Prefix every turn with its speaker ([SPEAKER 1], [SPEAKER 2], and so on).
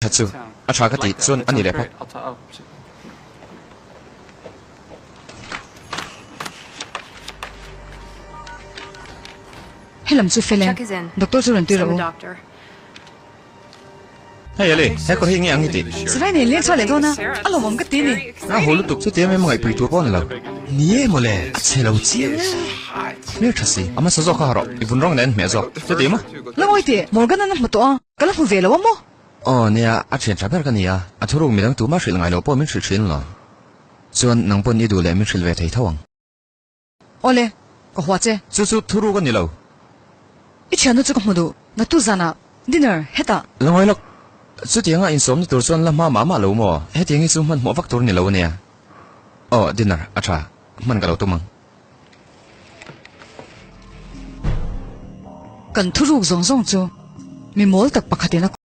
[SPEAKER 1] Tha chu a tha ka tih chuan a ni leh phawt.
[SPEAKER 2] Helam chu fel e, doctor chu rawn tir rawh u.
[SPEAKER 1] Hei Ali, he kawr hi nge ang i tih?
[SPEAKER 2] Sarai nen leng chhuah leh dawn a, a lawmawm ka ti a ni.
[SPEAKER 1] A haw lutuk chu tia em ngaihpui tur pawh a ni lo. Ni e mawle, a chhe lo chiang e. Hmel tha si, a hmasa zawk kha ha rawh, i vun rawng nen hmeh zawk, chuti maw?
[SPEAKER 2] La ngawi teh, Morgan-an a hmu tawh a, ka la hmu ve lo a maw?
[SPEAKER 1] Aw nia, a thian tha ber ka ni a, a thuruk midang tumah hrilh ngai lo pawh min hrilh thin lo. Chuan nang pawn i duh leh min hrilh ve thei tho ang.
[SPEAKER 2] Awle, ka hua che.
[SPEAKER 1] Chu chu thuruk a ni lo.
[SPEAKER 2] I thiannu chu ka hmu duh, naktu zanah dinner hetah.
[SPEAKER 1] La ngawi lawk. Chutianga insawmna tur chuan la hma mah mah lo maw? Hetiang hi chu hmanhmawh vak tur ni lo a nia. Aw, dinner a tha. Hman ka lo tum ang.
[SPEAKER 2] Kan thuruk zawng zawng chu mi mawl tak pakhatin a.